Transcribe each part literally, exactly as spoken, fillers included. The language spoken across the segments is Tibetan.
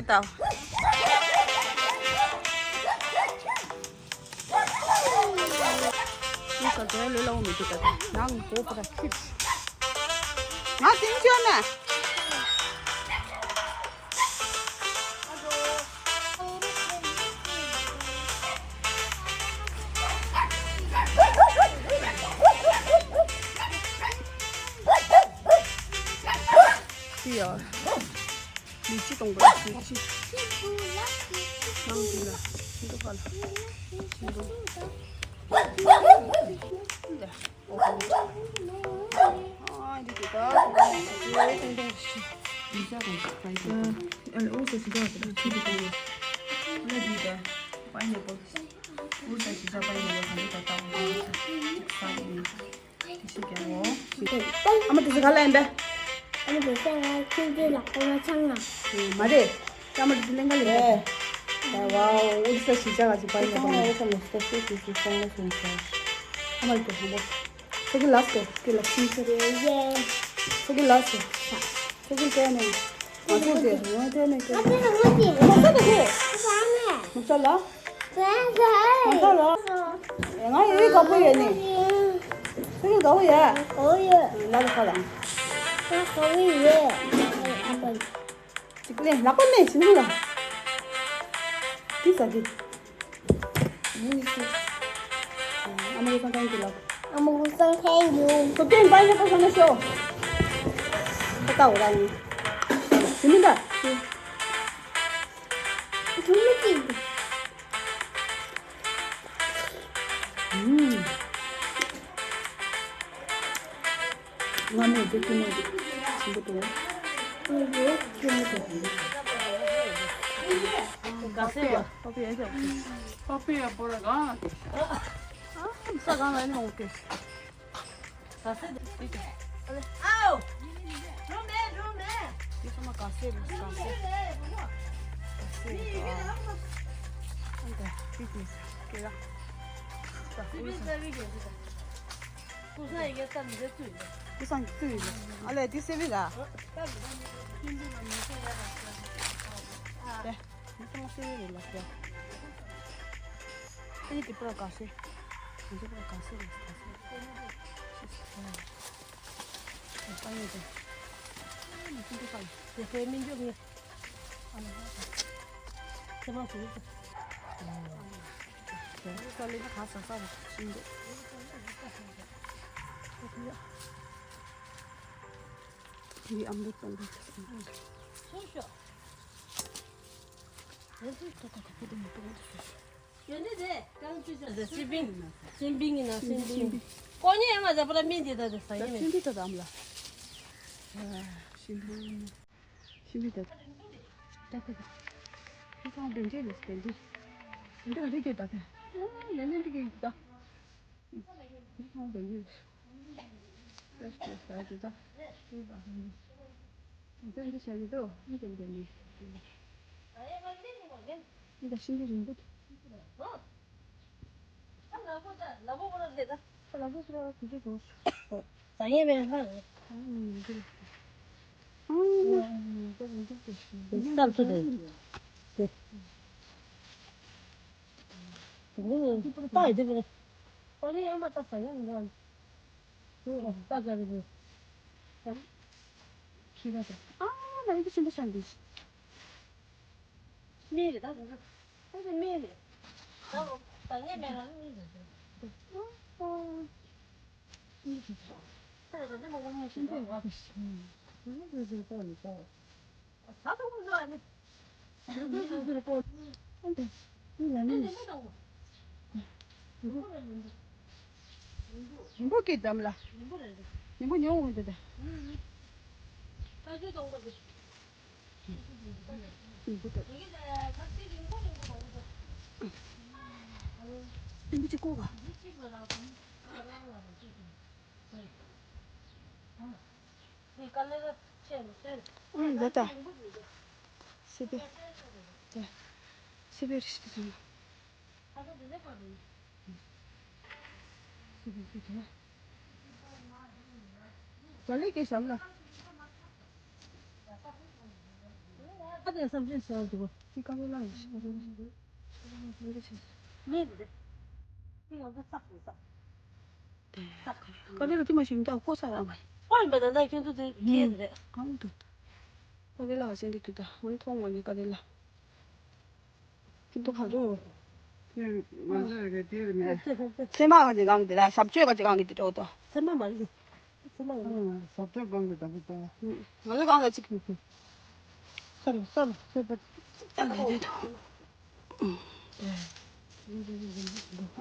ད། ང་ས་ཟླ་ལོས་ལའོ་མི་འདུག་ད། ནང་གོ་པ་ད་ཁྱིབ། ང་སིང་ཆོ་ན། ཡ། ལུས་སྤྱི་གཏོང་དགོས་ལུས་སྤྱི། ནང་འདི་ལ་ཤིང་ཏོག་ཁ་ལ་ཤིང་ཏོག་ཨ་འདི་གི་ད། ཨ་ལེ་འོ་ས་ཞིག་ད་ད་ཆུ་དུ་གཏོང་དགོས། ཨ་ལེ་འདི་ད་པའི་ནེ་པལ། འོ་ས་ཞིག་ད་པའི་ནེ་པལ་ག་འདི་ད་ད་འོ་ས་ས་ཡིན། ཨ་མ་དེ་ཚོ་ག་ལ་ཡིན་པས། ཨ་མ་དེ་ཚོ་ང་ཁྱིམ་དུ་ལ་ཁོ་ན་ཆང་ན། མ་རེད། ཨ་མ་དེ་ཚོ་ལེན་ག་ལེན་པས། ཝའོ། འོ་ས་ཞིག་ཅག་ག་ཅིག་པ་ཡིན་པ། ཨ་མ་དེ་ཚོ་ལ་སོ་སོ་སོ་སོ་སོང་ལ་སོང་ས། ཨ་མ་དེ་ཚོ་ཧོ། ཚོ་གི་ལ་སོ་སོ་གི་ལ་ཁྱིམ་ཚོ་རེད་ཡེ། ཚོ་གི་ལ་སོ་སོ་གི་ལྟས་ནས། ང་ཚོ་དེ་ང་ཚོ་ནས་ང་ཚོ་དེ་ང་ཚོ་ལ། ང་ཚོ་ལ། ང་ཡི་དགའ་པོ་ཡོད་ནི། ཁྱོད་ཀྱི་དགའ་པོ་ཡོད། ཨོ་ཡོད། ལ་ལ་ཁ་ལ། ང་དགའ་པོ་ཡོད། ཨ་ཅིག་ལེན་ལག་པ་ནས་ཞིམ་ལ། དེ་ཟ་གི། ཨ་མ་གི་སང་ཁན་གི་ལག་ཨ་མ་གི་སང་ཁན་གི། ཁོ་ཏོན་པ་ཡོད་པ་སང་ན་ཤོ། ཁ་ཏའོ་ར་ནི། ཞིམ་མི་འདྲ། ཐུང་མི་ཅིག་ང་མོ་དེ་ཀུན་ནས་ཆེན་པོ་དེ། ག་ཟེ་བ། པ་པི་ཡ་ཅག་པ་པི་ཡ་པོ་ར་གང་ལ་ཀེ། ཨ་ས་གང་ལ་ནི་མོ་ཀེ། ག་ཟེ་དེ་ཀེ། ཨའོ། རོ་མེ་རོ་མེ། དེ་ཚང་མ་ག་ཟེ་རེད། ག་ཟེ། ག་ཟེ་རེད་ཨ། ཨ་འདྲ་ཀེ་ཀེ་ཀེ་ར། ཀུ་སང་ཡི་གེ་ཙམ་འདི་ཚུད། ཀུ་སང་ཚུད་ཡིན། ཨ་ལས་འདི་སེ་བི་ལ། དེ། འདི་ཚང་མ་སེ་བི་རེད་ལ་ཟེར། ཨ་ནི་དེ་པུ་ར་ག་སེ། ང་ཚོ་པུ་ར་ག་སེ་རེད་ག་སེ། ཨ་ནི་དེ། ཨ་ནི་ཅི་འདི་ཁ་ལ། དེ་ཁའི་སྨིན་སྦྱོར་ངས། ཨ་ནི་ཧ་གོ། ཚེ་མ་ཟེར་གི། དེ་ས་ལེ་ན་ག་ས་ས་ར་ཤིང་འདུག་དེའི་ཨ་མདོ་གཏོང་དགོས་ཀྱི་སོང་། སུ་ཤོག་ཡོན་ཏན་དེ་གང་ཅི་ཟེར་ཟེར། སི་པིང་། སི་པིང་ཡིན་ན་སི་པིང་། ཀོ་ཉེ་ཡང་ང་ཟ་པ་ར་མིན་དེ་ད་དེ་ཟ་ཡིན་མེད། སི་པིང་ད་ད་ཨམ་ལ། སི་པིང་། ཤི་བི་ད། ད་ད་ད། ཁྱེད་ཚང་བདེན་རྒྱས་ལས་བདེན་རྒྱས། འདི་ག་རེ་རྒྱས་ད་ད། ཨ་ལན་ལན་འདི་ག་ད། ཁྱེད་ཚང་བདེན་རྒྱས། ད་ད་ད་ད། ད་འདི་བྱ་གི་འདུག་འདི་འདི་བདེན་རྒྱས་ནི། འདི་ད་ཤི་བི་རིང་པོ། ད་ལ་བོ་ད་ལ་བོ་ཁོ་ལ་ལས་ད། ད་ལ་བོ་ཁོ་ལ་ཁོ་ལ་ཁོ། ད་ཡེ་མེད་ཧ། ཨ་ནི་འདི། ཨ་ནི་འདི་འདི་འདི་འདི། ད་ཚོ་དེ། དེ། ད་ཡེ་དེ་རེད། ཨ་ནི་ཡང་མ་ད་ས་ཡང་མ། ད་ག་རེ་རེད། ད། ཁྱི་ད་ད། ཨ་ན་ཡེ་དེ་ཤིན་ཏུ་ཤ་འདི། མི་རེད་ད། ཨ་ནི་མི་རེད། ད་ད་ངས་མེད་ལ་མི་རེད། ཨ། རིང་པོ་སྐད་བསྡམས་ལ། རིང་པོ་ཉུང་འོང་འདི་ད། རིང་པོ་ད། རིང་པོ་ཅིག་བཀོག་ག་ཨང་། འདི་ལྟ། སི་པན། ད། སི་པན་རེད་ཤི་སོང་། སི་པན་སི་པན། ག་ལེ་གེ་ཤམ་ལ། ཨ་དེ་བསམ་ཚུལ་བྱས་འདུག་ཅི་ཀ་མེད་ལ་ཡོད་ཤག་མེད་རེད། དེ་ང་ཚོ་བསགས་དགོས་བསགས། ཀ་ལེ་ལ་ཏི་མ་ཤིང་ད་ཁོ་ས་ར་མ་ཡིན། ཁོ་ཡིན་པ་ད་ལྟ་ཁྱོད་ཚོ་དེ་ཁྱེད་རེད། གང་འདུག་ཀ་ལེ་ལ་ཤིང་དེ་དུ་ད་ང་མཐོང་མ་ནི་ཀ་ལེ་ལ། ཁྱེད་ཚོ་ག་རེ། ང་ཚོ་རེ་དེ་རེ་མེད། སེམས་པ་ག་ཅིག་གང་གི་དེ་ལ་ཞབས་ཕྱི་ག་ཅིག་གང་གི་དེ་འགྲོ་དོ། སེམས་པ་མ་རེད། སེམས་པ་མ་རེད། ཞབས་ཕྱི་གང་གི་ད་གི་ད། ང་ཚོ་གང་ལ་ཅིག་ས་རུ་ས་རུ་ས་རུ།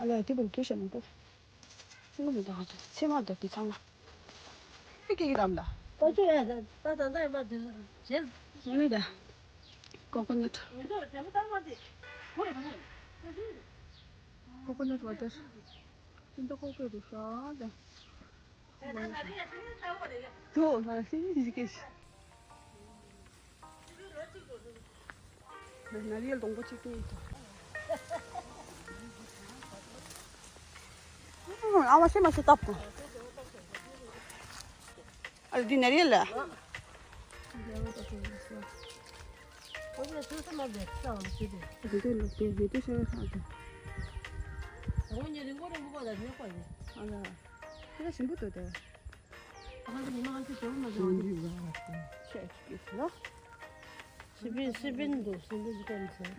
ཨ་ལས་དེ་བུ་དུ་ཤ་མི་འདུག་ཚིག་མི་འདུག་ཚེ་མ་འདུག་དེ་ཚང་མ། ཨེ་ཀེ་ཀེ་དམ་ལ། ད་ཅི་ཡ་ད་ད་ད་ཡ་མ་དེ་བྱེད། ངས་ད། ཀོ་ཀོ་ནཊ། མི་འདུག་དེ་མོ་ད་མ་དེ། ཁོ་རེ་ཁོ་རེ། ཀོ་ཀོ་ནཊ་ཝ་ཊར། ཨིན་ད་ཀོ་ཀོ་རུ་ཤ་ད། དུ་ང་སི་སི་ཀེ་ཤི། ན་རི་ཡལ་སྡོང་པོ་གཅིག་ཏུ་ཡིན་ཏོ། ཨ་མ་ཤེས་མ་ཤེས་བཏབ་དང་། ཨ་འདི་ན་རི་ཡལ་ལ། འདི་འདི་ལ་དེ་འདི་ཤ་ཤ་དང་། ཨ་ལ། དེ་ལ་ཞིམ་པོ་འདུག་དེ། ཁྱེད་ཀྱིས་ལ། སི་པན་སི་པན་འདུག་སི་པན་སི་པན་ཟེར།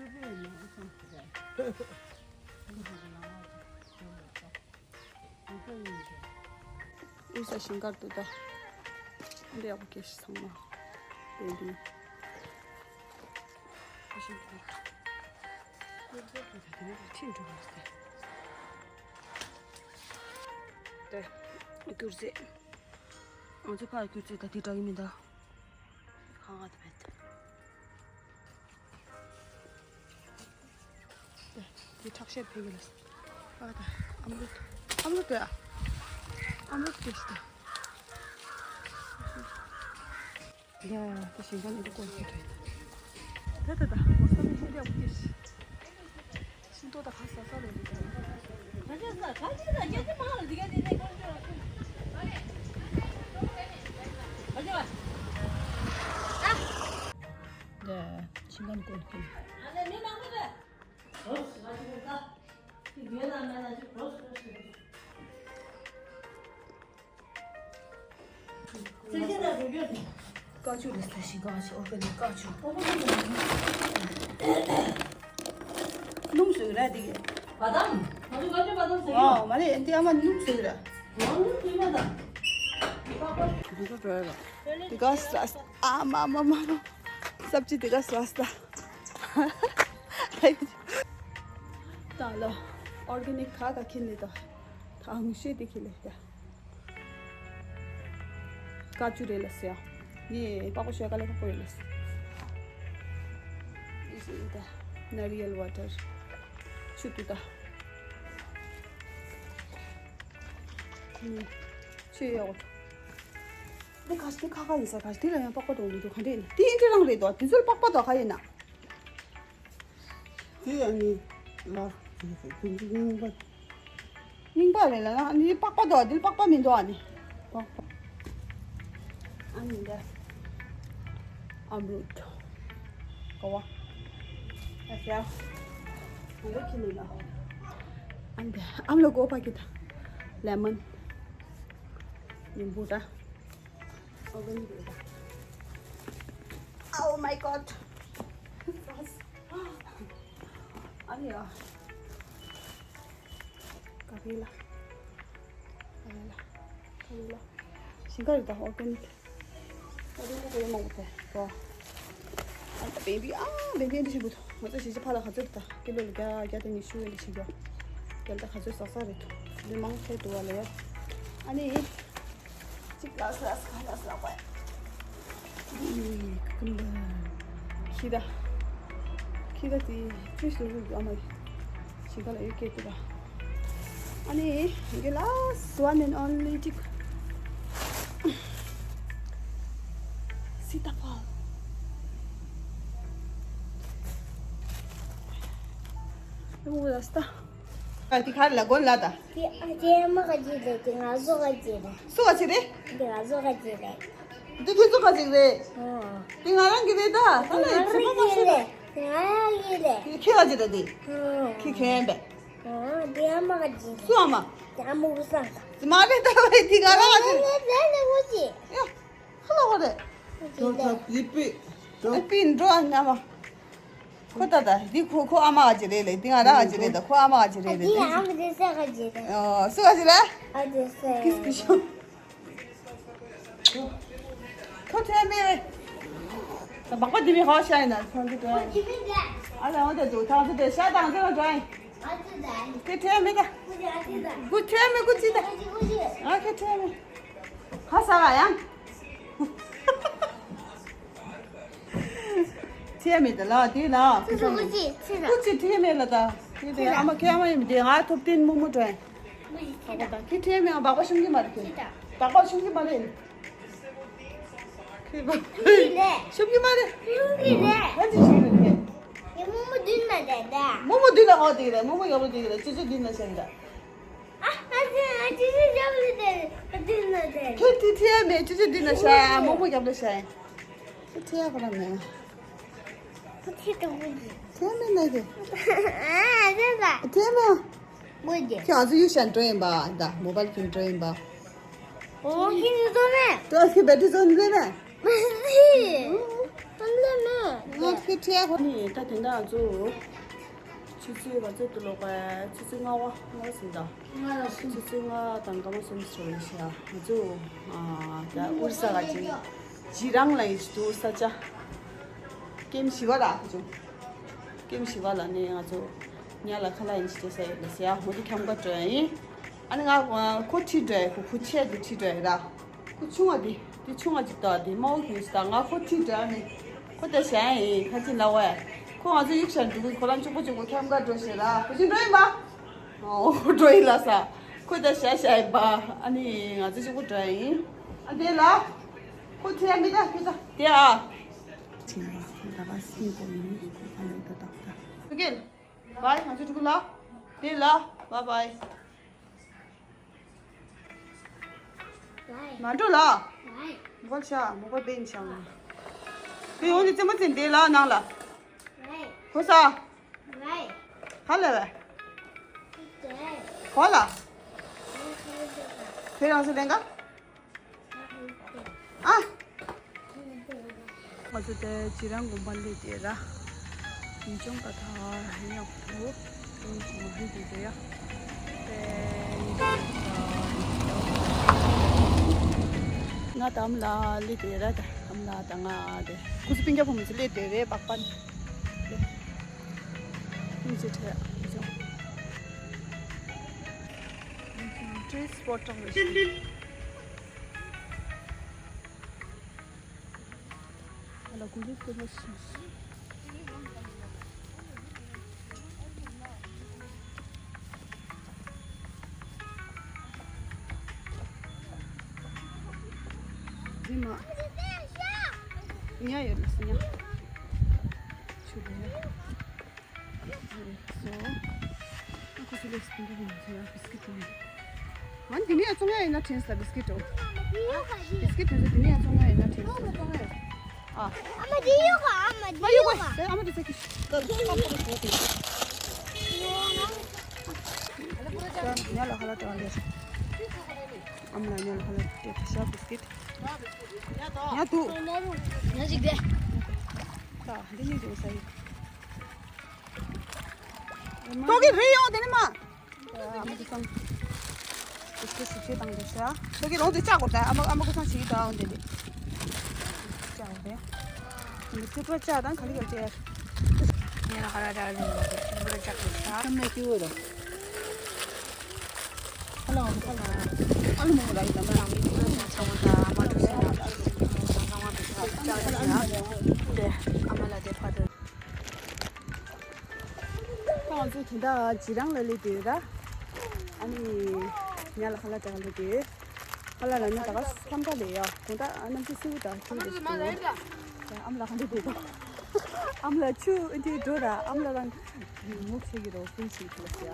ཨུ་ས་ཞིང་ཁར་འདུག་ད། འདི་ཡག་པོ་སྐྱེས་ཤིག་ཚང་མ། དེ་འདི། ཨ་ཞིང་ཁར། ཁྲིད་འགྲོ་བ་སྟེ། དེ། སྐྱུར་རྩི། ང་ཚོ་ཕར་སྐྱུར་རྩི་ད་དེ་འདྲ་གི་མི་འདུག་ཁ་ང་དེ་མེད། དེ་ཁྲག་ཤེད་འཕེལ་གི་ལ། ཨ་ད་ཨམ་རུ། ཨམ་རུ་དེ། ཨམ་རུ་དེ་སྟེ། ཡ་ཡ་ཡ་དེ་ཞིང་ཁ་ནས་དེ་སྐོར་ཞིག་རེད། ད་ད་ད་ང་ས་མི་ཤེས་རྒྱག་པོ་དེ་ཤི། ཤིང་ཏོག་ད་ག་ས་ས་རེད་འདུག་ད་ད་ད་ད་ད་ད་ད་ད་ད་ད། ད་ཤིང་ཁ་ནས་སྐོར་ཞིག་རེད། ཀ་ཅུ་རེད་ཟེར་ཞིང་ཁ་ཆེ་ཨོར་ག་ནི་ཀ་ཅུ། སྣུམ་བཟོས་ར་འདི་གི། བ་དམ། ང་ཚོ་ཀ་ཅུ་བ་དམ་ཟེར་གི། ཨོ་མ་རེད་འདི་ཨ་མ་སྣུམ་བཟོས་ར། ང་སྣུམ་བཟོས་མ་དང་། འདི་ཚོ་བྲོས་ར། འདི་ག་ས་ཨ་མ་མ་མ་མ། སབ་ཅི་འདི་ག་ས་ས། ད་ལོ། ཨོར་ག་ནིག་ཁ་ཁ་ཁྱེར་ནས་ད། ད་ངུ་ཤེས་དེ་ཁྱེར་ལས་ད། ཀ་ཅུ་རེད་ལ་ཟེར། ངས་པགས་པ་ཤོད་ཀ་ལས་ཁག་པོ་ཡོད་ལ་ཟེར། ཨི་ཟེར་ད། ན་རི་ཡལ་ཝ་ཊར། ཆུ་དུ་ད། ཆུ་ཡོད། འདི་ག་ཞིག་ཁ་ཁ་ཡིན་ས་ག་ཞིག་དེ་ལ་ཡང་པགས་པ་འདྲ་བོ་མི་འདུག་ག་འདྲ་ཡིན་ན་དེ་ཨིན་ཏྲི་རང་རེད་དོ། དེ་ཚོ་ལ་པགས་པ་འདྲ་ག་ཡིན་ན། དེ་ཡང་ནི་ལ་དེ་ཚོ་རྙིང་པ། རྙིང་པ་རེད་ལ་ན་ནི་པགས་པ་འདྲ་བ་འདི་ལ་པགས་པ་མི་འདུག་ཨ་ནི། པགས་པ། ཨ་ནི་འདི། ཨམ་རུད། ག་བ། ཨ་ཤ། ང་ལོ་ཁྱི་ནི་ལ། ཨ་འདི་ཨམ་ལོ་གོ་པ་ཀི་ད། ལེ་མོན། ནིམ་བུ་ད། Oh my god. ཨ་ནི་ཡ། ཀ་ཕི་ལ། ཀ་ཕི་ལ། ཀ་ཕི་ལ། ཞིང་ཁ་རེད་ད་ཨོར་ག་ནིག་ཨོར་ག་ནིག་གོ་མང་པོ་དེ་གོ། ཨ་ད་བེ་བི་ཨ་བེ་བི་འདི་ཞིག་བུ་ཐོ། ང་ཚོ་ཞིང་ཆ་ཕ་ལ་ག་ཚོད་ད་ཀི་ལོ་ལ་བརྒྱ་བརྒྱ་དང་ཉི་ཤུ་ཡོད་ལ་ཞིག་ཡོད། རྒྱལ་ད་ག་ཚོད་ཟ་ས་རེད་ཐོ། འདི་མང་ཆེ་འདུག་བ་ལ་ཡ། ཨ་ནི། གཅིག་ལ་ས་ས་ལ་ས་པ། ཁྱི་ད། ཁྱི་ད་དེ་ཅི་ཞིག་རུ་ཨ་མ་ཞིག་ག་ལ་ཡོད་སྐད་དེ་ད། ཨ་ནི་ཡི་གེ་last one and only གཅིག་སི་ཏ་ཕལ། ཨོ་ལ་སྟ། ཨ་དེ་ག་རེ་ལ་གོན་ལ་ད། དེ་ཨ་ཅེ་མ་ག་ཅི་རེད། དེ་ང་བཟོ་ག་ཅི་རེད། སུ་ག་ཅི་རེད། དེ་ང་བཟོ་ག་ཅི་རེད། འདི་ཁྱེད་ཚོ་ག་ཅིག་རེད། ཨོ། འདི་ང་རང་གི་རེད་ད། ད་ལ་ཚོད་མ་མ་ཤེས་རེད། ང་རང་གི་རེད། ཁྱེད་ག་ཅིག་རེད་འདི། ཨོ། ཁྱེད་ཁྱེད་ཡིན་པས། ཨོ། འདི་ཨ་མ་ག་ཅིག་རེད། སུ་ཨ་མ། འདི་ཨ་མ་གུ་སང་། མ་རེད་ད་བས་འདི་ང་རང་ག་ཅིག་རེད། ལ་ལ་ལ་ལ་ལ་ལ། ཡ། ཁ་ལ་བ་རེད། འདི་ལ། འདི་པི། འདི་པི་འགྲོ་ཨ་ཉ་མ། ཁོ་ད་ད་འདི་ཁོ་ཁོ་ཨ་མ་ག་ཅིག་རེད་ལེ། འདི་ང་རང་ག་ཅིག་རེད་ད། ཁོ་ཨ་མ་ག་ཅིག་རེད་ད། འདི་ཨ་མ་འདི་ས་ག་ཅིག་རེད། ཨོ། སུ་ག་ཅིག་རེད། ཨ་འདི་ས། ཁིས་ཁིས་ཤོ། ཁོ་ཐེ་མེ་རེད། ད་སྦག་པ་འདི་མི་ཧོ་ཤ་ཡིན་ན་ཁོ་འདི་དོན། ཨ་ལ་འོ་དེ་འདུག་ཐང་དེ་ཤ་དང་དེ་ལ་འགྲོ་ཡིན། ཁོ་ཐེ་མེ་ད། ཁོ་ཐེ་མེ་ཁོ་ཅི་ད། ཨ་ཁོ་ཐེ་མེ། ཁ་ས་ག་ཡང་། ཐེ་མེ་ད་ལ་དེ་ལ། ཁོ་ཅི་ཁོ་ཅི་ཐེ་མེ་ལ་ད། དེ་དེ་ཨ་མ་ཁེ་ཨ་མ་ཡིན་དེ་ང་ཐོབ་ཏིན་མུ་མུ་དྲན། ཁྱི་ཁྲེ་མེ་བག་པ་ཤུམ་གྱི་མ་རེད། བག་པ་ཤུམ་གྱི་མ་རེད། ཁྱི་བག་པ་ཤུམ་གྱི་མ་རེད། ཧ་ཅི་ཤུམ་རེད། མོ་མོ་མདུན་ན་རེད་ད། མོ་མོ་མདུན་ན་ཨོ་དེ་རེད། མོ་མོ་ཡག་པོ་དེ་རེད། ཅི་ཅི་མདུན་ན་ཤན་ད། ཨ་ཨ་ཅི་ཅི་ཅི་ཅི་ཡག་པོ་དེ་རེད། མདུན་ན་རེད། ཁྱི་ཁྲེ་མེ་ཅི་ཅི་མདུན་ན་ཤ་མོ་མོ་ཡག་པོ་ཤ། ཁྱི་ཁྲེ་ཁོ་ར་མེ། ཁྱི་ཁྲེ་ཏུ་མོ་ཅི། ཁྲེ་མེ་ནས་དེ། ཨ་ཨ་ཅི་ད། ཁྲེ་མེ། ཁྱེད་ང་ཚོ་གཡུག་ཞན་འགྲོ་ཡིན་པ། ད་མོ་བལ་ཁྱིམ་འགྲོ་ཡིན་པ། ཨོ་ཁྱེད་ཚོ་ཚོ་ནས། ཏོ་ཁྱེད་བེ་ཏི་ཚོ་འགྲོ་ནས། མ་སི། ཚོ་ནས་མ། ང་ཁྱེད་ཁྲེ་ཧོ་ནི་ད་དེ་འདྲ་ཚོ། ཆུ་ཚོད་ག་ཚོད་དུ་ལོག་པ། ཆུ་ཚོད་ལྔ་པ་ལྔ་པ་ཟིན་ད། ཆུ་ཚོད་ལྔ་དང་སྐར་མ་གསུམ་ཙམ་ཡིན་ཤག་ང་ཚོ་ཨ་ད་ཨུར་ས་ག་ཅིག་ཇི་རང་ལ་ཡིན་ཞིག་འདུག་ས་ཆ། ཀེམ་བཞི་པ་ལ་ཁོ་ཚོ། ཀེམ་བཞི་པ་ལ་ནི་ང་ཚོ་ཉ་ལ་ཁ་ལག་ཡིན་ཞིག་བྱེད་ས་ཡོད་ལ་ཟེར་ཡ། འོ་དེ་ཁྱམས་ཁ་འགྲོ་ཡ་ཡིན། ཨ་ནི་ང་ཁོ་ཁྲིད་འགྲོ་ཡ། ཁོ་ཁོ་ཆེད་དུ་ཁྲིད་འགྲོ་ཡ་ར། ཁོ་ཆུང་བ་དེ་དེ་ཆུང་བ་ཅིག་ད། དེ་དམའ་བོ་གྱོན་ཞིག་ད། ང་ཁོ་ཁྲིད་འགྲོ་ཡ་ནི་ཁོ་དེ་བྱ་ཡ་ཡིན། ཁ་ཅིག་ལ་བ་ཡ། ཁོ་ང་ཚོ་གཡུག་ཞར་འགྲོ་གི། ཁོ་རང་གཅིག་པོ་གཅིག་པོ་ཁྱམས་ཁ་འགྲོ་ཤེས་ར། ཁོ་ཅིག་འགྲོ་ཡིན་པ། ཨོ་འགྲོ་ཡིན་ལ་ས། ཁོ་ད་ཤ་ཤ་ཡིན་པ། ཨ་ནི་ང་ཚོ་གཅིག་པོ་འགྲོ་ཡ་ཡིན། ཨ་དེ་ལ་ཁོ་ཁྲིད་ཡ་མི་ད་ཁྱོད་ད་དེ་ཨ། ཆེན་པ་ད་ག་སྲིད་པོ་ཡིན་ཁོ་ཁ་ལོ་ད་ད་ད། ཨོ་ཀེ། བའི་ང་ཚོ་ཕྲུ་གུ་ལ། དེ་ལ། བའི་བའི། མ་འགྲོ་ལ། མོ་གོ་ཤ་མོ་གོ་བེན་ཤང་། དེ་ཡོང་དེ་ཙེ་མ་ཙེ་དེ་ལ་ནང་ལ། གོ་ས། ཧ་ལས་བས། གོ་ལ། དེ་རང་སུ་ལེན་ག་ཨ། ང་ཚོ་དེ་ཇི་རང་དགོན་པ་སླེབས་དེ་ར། ཡིན་ཅུང་ག་ཐ་ཡག་ཐུ། ཡིན་ཅུང་ཧི་དེ་དེ་ཡ། དེ་ཡིན་ཅུང་ག་ཐ། ང་དམ་ལ་སླེབས་དེ་ར། དམ་ལ་དང་ང་དེ་ཁུ་སི་པིན་རྒྱ་ཕོ་མི་ཚོ་སླེབས་དེ་རེད། པག་པ་ནི་ཅི་ཁྲེ་ཡིན་ཅུང་། ཏྲིས་སྤོ་ཊང་རེད། ཨ་ལ་ཀུ་ལི་ཀུ་ལི་ཤི་ཤི། རི་མ། ཉ་ཡོད་ལ་སི་ཉ། ཆུ་ལ་ཡ། སོ། ཁོ་ཚོ་ལེགས་སུ་འགྲོ་གི་མི་འདུག་ཡ། བིས་ཀིཊ་དང་། ང་འདི་ནས་བཙོང་ཡ་ཡིན་ན་དྲན་སོང་། བིས་ཀིཊ་འགྲོ། བིས་ཀིཊ་དེ་ཚོ་འདི་ནས་བཙོང་ཡ་ཡིན་ན་དྲན་སོང་། ཨ། ཨ་མ་འདི་གཡུག་ག་ཨ་མ་འདི་མ་གཡུག་གཡུག་ག་ཨ་མ་འདི་ཚ་གི། ཉ་ལ་ཁ་ལག་སྟེར་བ་འདི། ཨ་མ་ལ་ཉ་ལ་ཁ་ལག་སྟེར་བ་ཤ་བིས་ཀིཊ། ཉ་འདུག་ཉ་ཅིག་དེ། ད་འདི་གཉིས་འདུག་ས་ཡི། ཏོག་གི་རི་ཡོང་དེ་ནི་མ། ཨ་མ་གི་སང་། ཏོག་གི་སུ་ཆེ་དང་དེ་ཤ། ཏོག་གི་རོང་དེ་བཅག་གོ་ད། ཨ་མ་ཨ་མ་གི་སང་ཞིག་ད་འོང་དེ་དེ། བཅག་གོ་དེ། འདི་ཚེ་པ་བཅག་དང་ག་ལི་ག་ཅེ། ངས་ལ་ཧ་ར་ར་ར་ར་ཚེ་པ་བཅག་གོ་ཤ། ཀམ་ནས་ཀི་བོ་ར། ཨ་ལ་ཨ་ལ་ཨ་ལ་མོ་ར་ཡི་ད་མ་ར་མི་ཚེ་པ་བཅག་གོ་ད་ཨ་མ་དུ་ཤ། ཨ་མ་དུ་ཤ། དེ་ཨ་མ་ལ་དེ་ཕ་དུ། ང་ཚོ་དེ་འདྲ་ཇི་རང་ལ་སླེབས་དུས་ར། ཨ་ནི། ཉ་ལ་ཁ་ལག་སྟེར་ག་སླེབས་དུས། ཁ་ལག་ལ་ནི་ད་ག་ཁམས་ཁ་ལས་ཡ། དགོང་དག་གནམ་གཤིས་བསིལ་པོ་དང་ཆུ་རེད་འདུག་ཨ་མ་ལ་ག་འདྲ་འདུག་ཨ་མ་ལ་ཆུ་འདི་འགྲོ་ར། ཨ་མ་ལ་རང་ངུག་ཆེ་གི་རོ་ཀུན་ཞིག་ཐུག་ལ་ཟེར་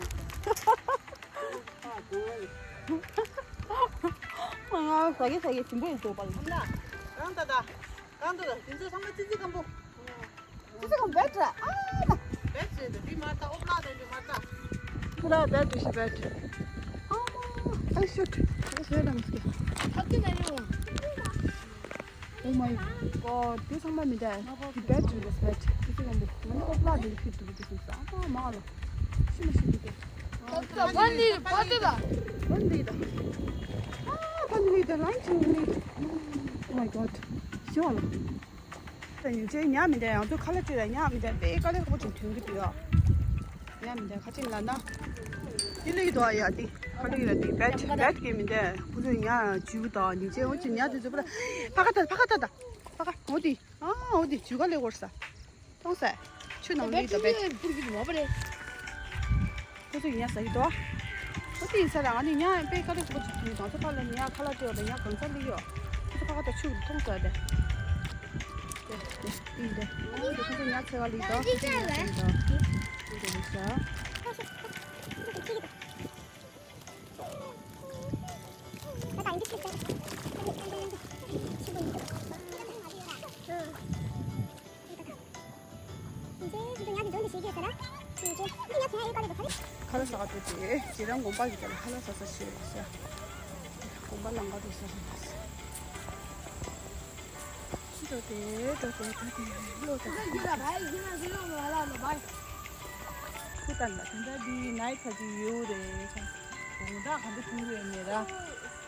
ཡ། ང་ཟ་གི་ཟ་གི་ཞིམ་པོ་ཡིན་འདུག་པ་ལ། གང་ལྟ་ད། གང་ལྟ་ད། དེ་ཚོ་ཚང་མ་ཙི་ཙི་སྐམ་པོ། ཙི་ཙི་སྐམ་པོ་བེད་ར། ཨ་མ། བེད་ཟེར་དུ་འདི་མ་ལྟ། ཨོ་པླ་དེ་འདི་མ་ལྟ། ཁོ་ར་བེད་དུ་ཤི་བེད། ཨ་མ། ཨ་ཤུད། ཨ་ཤུད་ཨམ་སྐེ། ཨ་ཏི་ན་ཡོང་། Oh my god, དེ་ཚང་མ་མི་འདྲ། དེ་བེད་རེད་བེད། དེ་ཚོ་ཡོང་འདུག་ང་ནི་ཨོ་པླ་དེ་ལ་ཁྱེར་འདུག་དེ་སོང་ཙང་ཨ་མ་མ་ལ། ཤི་མ་ཤི་འདུག་དེ། One lead, what is that? One lead, the line to lead. Oh my god. ཤི་བ་ལ། ད་ཉིན་ཅན་ཉག་མི་འདྲ། ཡང་ཚོ་ཁ་ལག་སྤྲད་ལ་ཉག་མི་འདྲ། དཔེ་དཀའ་ལས་ཁག་པོ་ཅིག་ཐོན་གི་འདུག་ཡ། ཉག་མི་འདྲ་ཁ་ཅིག་ལ་ན། དེ་ལས་དོ་ཡ་དེ། ཁ་ལག་ཡ་དེ་བེད་བེད་གི་མི་འདྲ། ཁོ་ཚོས་ཉག་འཇུ་དང་ཉིན་ཅན་འོ་ཅི་ཉག་དེ་ཚོ་པ་ཕ་ཁ་ད་ཕ་ཁ་ད་ད། ཕ་ཁ་འོ་དེ། ཨ་འོ་དེ་འཇུ་ག་ལས་འོར་ས། གཏོང་ས། ཆུ་ནང་ལུས་དང་བེད། ཁོ་ཚོ་ཉག་ཟ་གི་འདུག་ཁོ་ཚོ་ཡིན་ས་རེད། ང་ནི་ཉག་དཔེ་དཀའ་ལས་ཁག་པོ་ཅིག་བྱུང་། དང་ཚོ་ཕ་ལ་ཉག་ཁ་ལག་སྤྲད་པ་དང་ཉག་གང་ཚ་ལི་ཡོད། ཁོ་ཚོ་ཕ་ཁ་ད་ཆུ་གཏོང་ས་རེད། དེ་དེ་དེ་ཡིན་དེ། ཁོ་ཚོ་ཉག་ཚ་ག་ལི་དང་ཁོ་ཚོ་ཉག་ཚ་གི་དང་དེ་དེ་ལི་ས། ཁ་ལག་ཟ་ག་འགྲོ་དེ་ཇེ་རང་དགོན་པ་གི་ཁ་ལག་ཁ་ལག་ཟ་ས་ཆེ་རེད་ཤག་དགོན་པ་ལང་ཀ་དུ་ཟ་ས་མ་ཟ། འགྲོ་དེ་འགྲོ་དེ་འགྲོ་དེ་བློ་དང་། ཁུ་ཏན་ལ་དེ་འདྲ་འདི་ནའི་ཁ་ཅིག་ཡོད་རེད། དགོང་དག་ག་འདྲ་ཐུང་རེད་མེད་ར།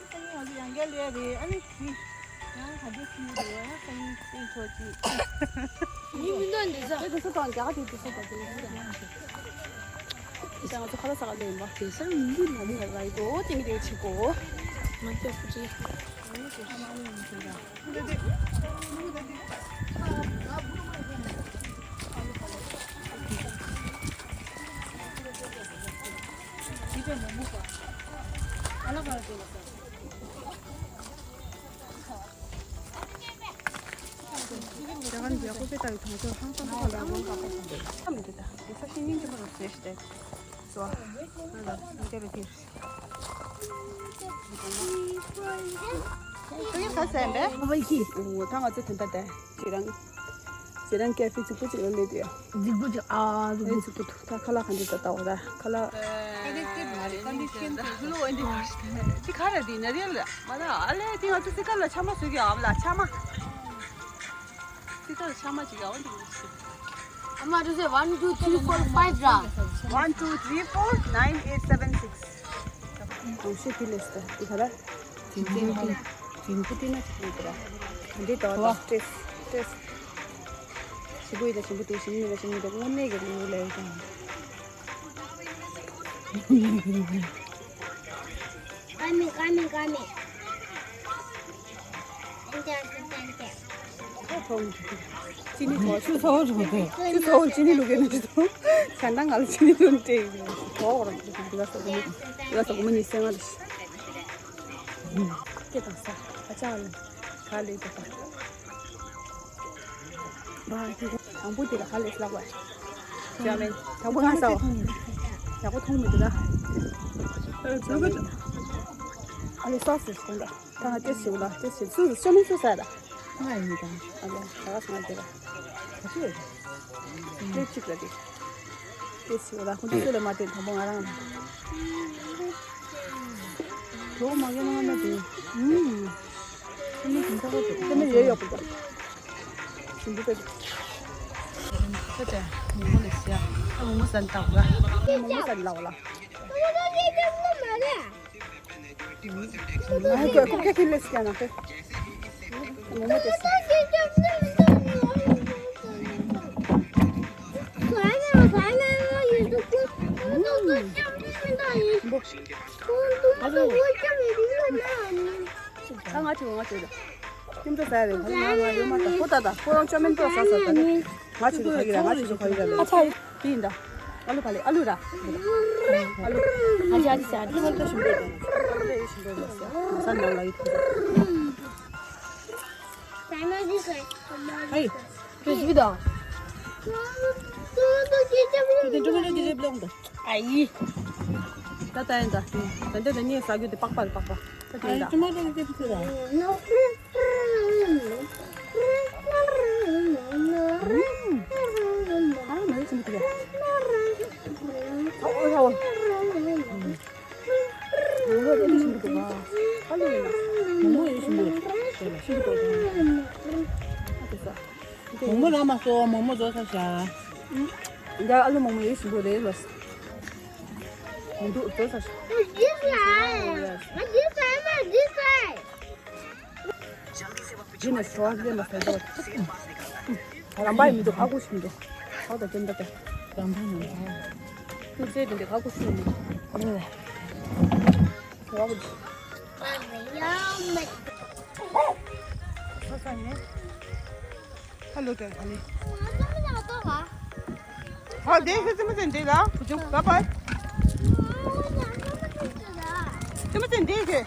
སང་ཉིན་ང་ཚོ་ཡང་བསྐྱར་སླེབས་རེད། ཨ་ནི་ཅི། ཡང་ག་འདྲ་ཐུང་རེད། ཡང་སང་ཉིན་སེམས་ཆོག་ཅིག་མི་མི་འདོན་འདི་ཚོ། དེ་དུ་སུ་དང་རྒྱ་ག་དེ་དུ་སུ་དང་དེ་ལ་ཡིན་ར། དེ་ང་ཚོ་ཁ་ལག་ཟ་ག་སླེབས་ཡིན་པ། དེ་སང་ཉིན་འདི་ལ་མི་ལ་ར་ཡི་གོ་ཏིང་རེ་ཆི་གོ། མ་སྐྱོ་པུ་ཅི། ད་ང་ཚོ་དོན་དག་དེ་ཁྱེད་རང་། ཁྱེད་རང་ཀེ་ཧྥེ་རྫིག་པོ་ཅིག་ལ་སླེབས་ཡོད། རྫིག་པོ་ཅིག་ཨ་རྫིག་པོ་ཅིག་ད་ཁ་ལག་ག་འདྲ་ད་ལྟ་བ་ད་ཁ་ལག་ཅི་ག་རེ་དེ་ན་རེ་ལ་མ་ད་ཨ་ལེ་དེ་ང་ཚོ་སི་ཀར་ལ་ཆ་མ་བཟོས་ཀྱི་ཨ་མ་ལ་ཆ་མ། སི་ཀར་ལ་ཆ་མ་ཅིག་ཨ་འདི་ཨ་མ་དུ་ཟེར་one two three four five ར། One two three four nine eight seven six། གང་ཤེས་དེ་ལས་ད་དེ་ག་ར། དྲིན་ཅན་དེ། དྲིན་པོ་དེ་ན་ཅིག་ཡོད་ར། འདི་ད་ད་སྟྲེས་སྟྲེས། ཞིམ་པོ་ཡོད་ད་ཞིམ་པོ་འདུག་ཞིམ་ཉེ་ན་ཞིམ་ཉེ་འདུག་དངོས་གནས་ཀྱི་ལུག་ལ་ཡོད་ཀྱང་། ཀ་མེད་ཀ་མེད་ཀ་མེད། ཨན་ཏེ་ཨན་ཏེ་ཨན་ཏེ། ཨ་ཐོང་། ཅི་ནི་ཐོང་། ཆུ་ཚ་བོ་རུ་དེ། ཆུ་ཚ་བོ་ཅི་ནི་ལུག་གི་ནི་ཐོང་། ཁ་ནང་ང་ལ་ཅི་ནི་ཐོང་ཏེ། ཐོང་རང་ལ་སོགས་མི་ལ་སོགས་མི་ནི་སེང་ང་ལ། སྐད་དང་ས། ཨ་ཅག་ལ། ག་ལེ་དེ་པ། དང་པོ་དེ་ལ་ཧ་ལས་ལག་པ། ཅག་མེན། དང་པོ་ང་ས་བ། ཡག་པོ་མཐོང་མི་འདུག་ད། ཨ་ལེ་སོ་སོ་སོང་ད། ད་ང་ཏེ་སི་ལ་ཏེ་སི་སུ་སོ་མི་སུ་ས་ད། ང་ཡིན་ད། ཨ་ལེ་ད་ག་སོང་དེ་ལ། ག་ཤི་ཡོད། ལེབ་ཅིག་ལ་དེ། ཏེ་སི་ལ་ཁོང་ཚོ་ལ་མ་དེ་དང་པོ་ང་རང་། ལོ་མ་གི་མ་མ་དེ། ཨུམ། ཁྱེད་ནི་དེང་སང་ཁོ་ཚོ་ཁྱེད་ནི་ཡོད་ཡོད་པ་དང་། ཞིམ་པོ་དེ། ཁྱེད་དེ་མོ་མོ་ལས་ཤ། ཨ་མོ་མོ་ཟན་བཏགས་པ། མོ་མོ་ཟན་ལའོ་ལ། ང་ཁོ་ཁོ་ཁྱེད་ལས་ཤ་ན་ཁོ། མོ་མོ་དེ་ཤ། ཞིམ་པོ། ད་ང་ཅིག་ང་ཅིག་ལ། ཁྱིམ་ཚང་ཟ་རེད། ཁོ་ང་ང་ཡོད་མ་ད་ཁོ་ད་ད་ཁོ་རང་ཅོ་མིན་པོ་ཟ་ཟ་ད་ནི། ང་ཅིག་ཁ་གི་ར་ང་ཅིག་ཁ་གི་ར་ལ། ཨ་ཚ། དེ་ཡིན་ད། ཨ་ལུ་ཕ་ལེ་ཨ་ལུ་ར། ཨ་ལུ། ཨ་ཅག་ཅིག་ཟ་དེ་མ་ཏོ་ཞིམ་པོ་ཡོད་ད། ཨ་ལུ་ཡོད་ཞིམ་པོ་ཡོད་ད། ང་ས་ནང་ལ་ཡོད་ད། ཧེ། ཁྱོད་ཞིག་དང་། ཁྱོད་དེ་འགྲོ་མི་འགྲོ་དེ་རེབ་ལོང་དང་། ཨ་ཡི། ད་ད་ཡིན་ད། ད་འདི་ད་ངས་ཟ་རྒྱུ་དེ་པགས་པ་རེད་པགས་པ། ད་དེ་ཡིན་ད། ཨ་ཡི་ཅི་མ་ད་དེ་ཕུ་ད། ཨོ་ཨོ། མོག་མོག་དེ་ཞིམ་པོ་འདུག་ག་ཨ་ལོ་ཡིན་ན། མོག་མོག་ཡོད་ཞིམ་པོ་འདུག་ཞིམ་པོ་འདུག་ཨ་དེ་ས། མོག་མོག་རག་མ་སོང་། མོག་མོག་རྫོགས་ཚར་ཤག་འདི་ཨ་ལོ་མོག་མོག་ཡོད་ཞིམ་པོ་རེད་ལོ། མི་འདུག་རྫོགས་ཚར་ཤག This side, this side. ཡིན་ན་ཞོ་ལེན་པ་ཟེར་དོ། རམ་པ་ཡི་མི་འདུག་ཧ་གོ་ཞིག་མི་འདུག་ཧ་གོ་ཀྱང་འདུག་ག་རམ་པ་ཡི་མི་འདུག་ཏུ་ཙེ་དེ་འདི་ཧ་གོ་ཞིག་མི་འདུག་ཧ་གོ་ཞིག་ས་ས་ནས། ཧ་ལོ་ཀ་ཧ་ལེ། ཧ་དེ་ཤི་ཙི་མ་ཙན་དེ་ལ་བུ་ཆུང་ལ་པ། ཙི་མ་ཙན་དེ་ཤི།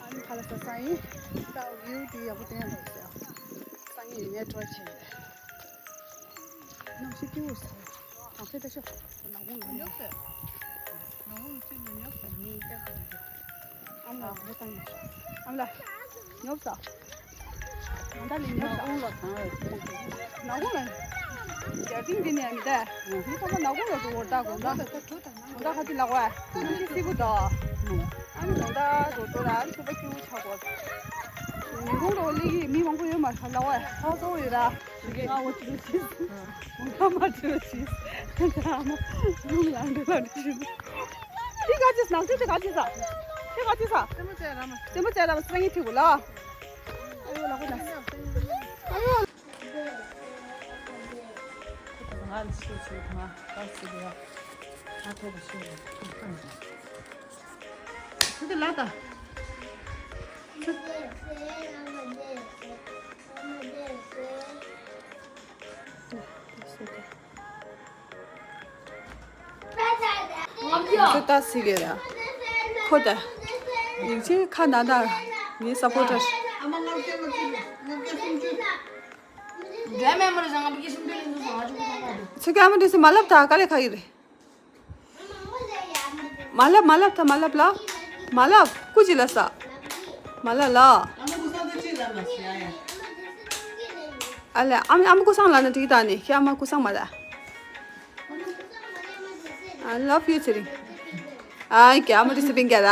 ཨ་ནི་ཁ་ལ་ས་ས་ཡིན། ད་བིའུ་དེ་ཡག་པོ་བསྟན་ཡག་འདུག་ཟེར། སང་ཉིན་ངས་འགྲོ་བྱེད། གནམ་གཤིས་སྐྱིད་པོ་ཟེར། ཨ་ཁེ་ད་ཤོག་ནག་ཁུང་ལ་ཉོབ་ཟེར། ནག་ཁུང་ཅིག་ལ་ཉོབ་ཟེར། མི་ལྟ་གི་འདུག་ཨ་མ་ལ་བུ་བཏང་ཡོད། ཨ་མ་ལ། ཉོབ་ས། ང་ད་ལི་ཉོབ་ས། ནག་ཁུང་ལ་གང་ཡོད། ནག་ཁུང་ལ། རྒྱ་ཏིང་འདི་ནས་མི་ད། མི་ཚང་མ་ནག་ཁུང་ལ་འགྲོ་བར་ད་དགོང་དག་དགོང་དག་ཁ་ཅིག་ལག་བ། ཁ་ཅིག་སི་ཁུ་ད། ཨ་ནི་དགོང་དག་འགྲོ་འགྲོ་ལ་ཨ་ནི་ཚོད་པ་སྐྱིད་པོ་ཆགས་དགོས། ཉིན་གུང་འགྲོ་ལི་གི་མི་མང་པོ་ཡོད་མ་རེད་ལག་བ། ཧ་གོ་ཡོད་ར། ང་འོ་ཅི་རུ་ཆིས། ང་མ་ཅི་རུ་ཆིས། ང་མ་ལུང་ལ་འདི་ལ་འདི་ཆིས། དེ་ག་ཅི་ནག་ཅི་དེ་ག་ཅི་ས། དེ་ག་ཅི་ས། སེམས་པ་བཙལ་ར་མ། སེམས་པ་བཙལ་ར་མ་སེམས་ངའི་ཐིག་གུ་ལ། ཨ་ཡོ་ལ་གོ་ན། ཨ་ཡོ། ང་ལ་ཤི་ཆུ་ང་ག་སི་གི་ཡ། ང་ཐོག་གི་ཤི་ར། ཆུ་དེ་ལ་ད། ཆུ། ཚོད་ལྟ་སི་གེ་ར། ཁོ་ད། ཡིན་ཕྱིར་ཁ་ན་ད་ངའི་སབ་པོར་ཊར། ཚོད་ཀ་མ་འདྲི་སི་མ་ལབ་ད་ག་ལེ་ཁ་ཡི་རེད། མ་ལབ་མ་ལབ་ད་མ་ལབ་ལ། མ་ལབ་ཀུ་ཅི་ལ་ས། མ་ལབ་ལ། ཨ་ལེ་ཨ་མ་ཨ་མ་ཀུ་སང་ལ་ན་དྲིག་ད་ནི་ཁྱེད་ཨ་མ་ཀུ་སང་མ་ད། I love you ཚེ་རིང་། ཨ་ཀྱ་ཨ་མ་དྲི་སི་པིང་ཀྱ་ད།